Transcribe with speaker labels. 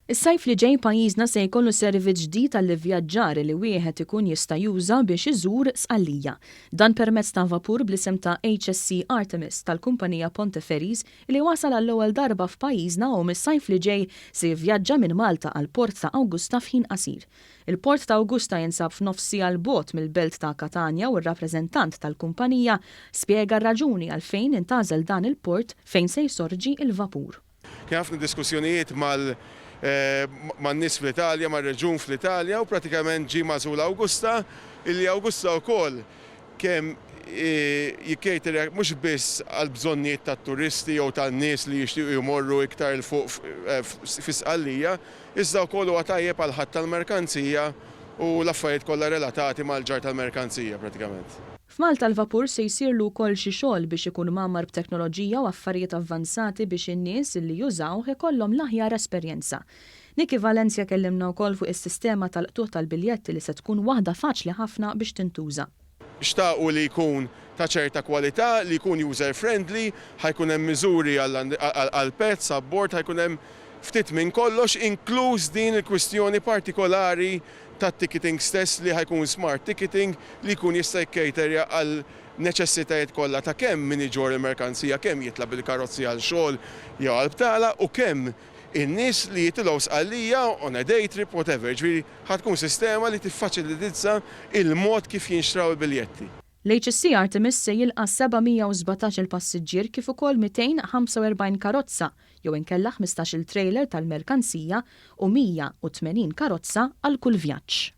Speaker 1: Is-sajf li ġej pajjiżna se jkollu servizz ġdid għall-ivvjaġġar li wieħed ikun jista' juża biex iżur Sqallija. Dan permezz ta' vapur bl-isem ta' HSC Artemis tal-kumpanija Ponte Ferries li wasal għall-ewwel darba f'pajjiżna u mis-sajf li ġej se jivvjaġġa minn Malta għall-Port ta' Augusta f'ħin qasir. Il-Port ta' Augusta jinsab f'nofs siegħa 'l bogħod mill-belt ta' Katanja u r-rappreżentant tal-kumpanija spjega r-raġuni għalfejn intgħażel dan il-port fejn se jsorġi l-vapur.
Speaker 2: Kien ħafna diskussjonijiet mal man-nies fl-Italja, mar-reġjun fl-Italja u pratikament ġie magħżul Augusta, illi Augusta wkoll kemm jikkejterja mhux biss għall-bżonnijiet tat-turisti jew tan-nies li jixtiequ jmorru iktar 'il fuq fi Sqallija, iżda wkoll huwa tajjeb għall-ħatt tal-merkanzija u l-affarijiet kollha relatati mal-ġarr tal-merkanzija pratikament.
Speaker 1: F'Malta l-vapur se jsirlu wkoll xi xogħol biex ikun mgħammar b'teknoloġija u affarijiet avvanzati biex in-nies li jużawh ikollhom l-aħjar esperjenza. Nicky Valencia kellimna wkoll fuq is-sistema tal-qtugħ tal-biljetti li se tkun waħda faċli ħafna biex tintuża.
Speaker 2: Xtaqu li jkun ta' ċerta kwalità, li jkun user friendly, ħa jkun hemm miżuri għall-pets abbord, ħa jkun hemm ftit minn kollox, inkluż din il-kwistjoni partikolari tat-ticketing stess li ħa jkun smart ticketing li jkun jista' jikkejterja għal neċessitajiet kollha ta' kemm min iġorr il-merkanzija, kemm jitla' bil-karozzi għal xogħol jew għal btala u kemm in-nies li jitilgħu Sqallija on a day trip whatever. Ġifieri ħa tkun sistema li tiffaċilitizza il-mod kif jinxtraw il-biljetti.
Speaker 1: L-HSC Artemis se jilqa' 717-il passiġġier kif ukoll 245 karozza jew inkella 15-il trailer tal-merkanzija u 180 karozza għal kull vjaġġ.